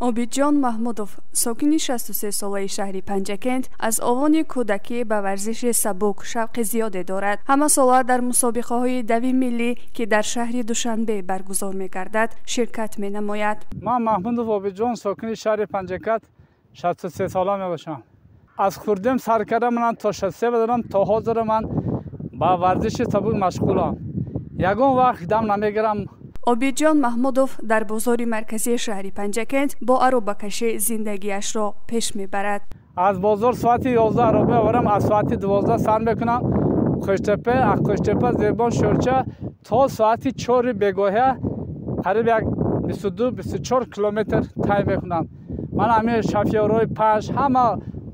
Обидҷон Маҳмудов, сокини 63-солаи шаҳри Панҷакент, аз овони кӯдакӣ ба варзиши сабук шавқи зиёде дорад. Ҳамасола дар мусобиқаҳои дави миллӣ, ки дар шаҳри Душанбе баргузор мегардад, ширкат менамояд. Ман Маҳмудов Обидҷон, сокини шаҳри Панҷакент, 63 сола мебошам. Аз хурдем сар карда ман то 63 дорам, то ҳозир ман ба варзиши сабук машғулам. Ягон вақт дам намегирам. Обидҷон Маҳмудов дар бозори марказии шаҳри Панҷакент бо аробакашӣ зиндагиашро пеш мебарад. Аз бозор соати 11 ароба меорам, аз соати 12 сар мекунам Қӯштепа, аз Қӯштепа Зербон, Шӯрча то соати 4 бегоҳия қариб як 22-24 километр тай мекунам. Ман ҳамин шофёрҳои панҷ, ҳама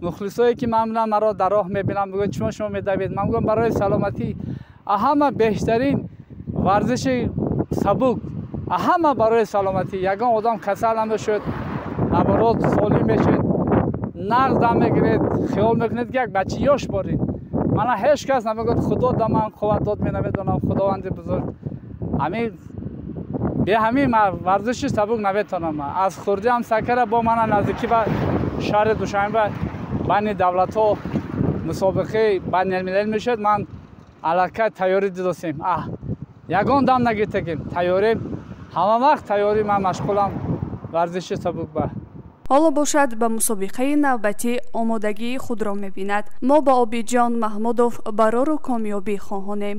мухлисое ки ман мебинам, маро дар роҳ мебинам, мегӯянд: «Чима шумо медавед?» Ман мегӯям: «Барои саломатӣ. Ҳама беҳтарин варзиши сабук, ҳама барои саломатӣ. Ягон одам касал намешуд, наоборот, солим мешуд, нағз дам мегиред, хиёл мекунед, ки як бачи ёш боред.» Мана ҳеҷ кас намегӯяд, Худо да ман қувват дод, мен намедонам, Худованди бузург. Ҳамин бе ҳамин варзиши сабук наметавонам. Аз хурдиам сакара бо мана наздикӣ ба шаҳри Душанбе байни давлатҳо мусобиқаи байналмилалӣ мешуд, ман аллакай тайёрӣ дидостем. Ягон дам нагиртагим, тайёрӣ, ҳама вақт тайёрӣ, ман машғулам варзиши сабук ба. Ҳоло бошад, ба мусобиқаи навбатӣ омодагии худро мебинад. Мо ба Обидҷон Маҳмудов барору комёбӣ хоҳонем.